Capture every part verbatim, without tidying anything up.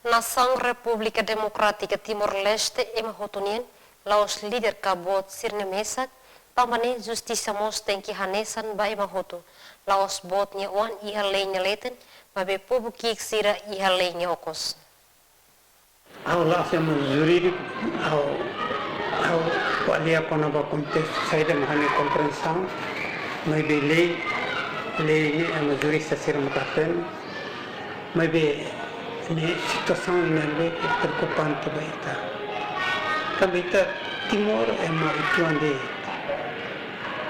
Nasaun Repúblika Demokrátika Timor-Leste ema hotu nian, la'ós líder ka boot sira-nia mesak, tanba ne'e justisa mós tenke hanesan ba ema hotu, la'ós boot nia oan iha lei nia leten, maibé povu ki'ik sira iha lei nia okos. Ha'u la'ós ema jurídiku, ha'u, ha'u ko'alia kona-ba kontestu saida mak ha'u-nia komprensaun, maibé lei, lei ne'e ema jurista sira mak hatene, maibé ne'e situasaun ne'ebé ke preokupante ba ita. Tanba ita Timor ema uitoan de'it,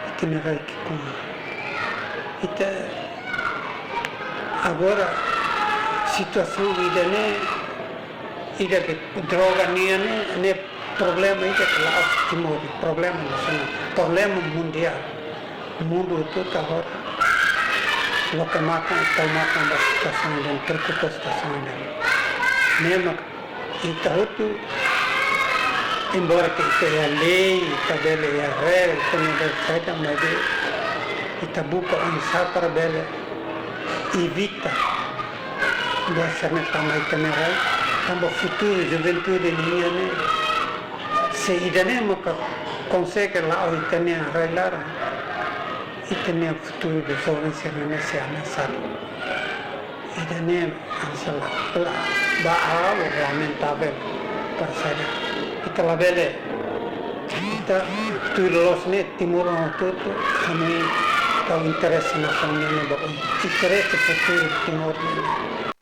ita-nia rai ki'ikoan. Ita agora situasaun ida-ne'e, ida ke droga nian ne'e, ne'e problema ida ke la'ós Timor, problema nasionál, problema mundiál. Mundu hotu agora loke matan, tau matan ba situasaun ida-ne'e, preokupa situasaun ida-ne'e. Ne'e mak ita hotu, embora ke ita iha lei, ita bele iha rel, ita-nia bele saida, maibé ita buka oinsá para bele evita buat sira-ne'e tama iha ita-nia rai, tanba futuru juventude nian ne'e, se ida-ne'e maka konsege la'o iha ita-nia rai laran, ita-nia futuru be joven sira-ne'e sei ameasadu. Ida-ne'e hanesan la, la, ba ha'u lamentavel para saida. Ita labele, ita tuir loloos ne'e Timor hotu-hotu, ami tau interese nasionál ne'e ba oin. Interese futuru Timor ne'e.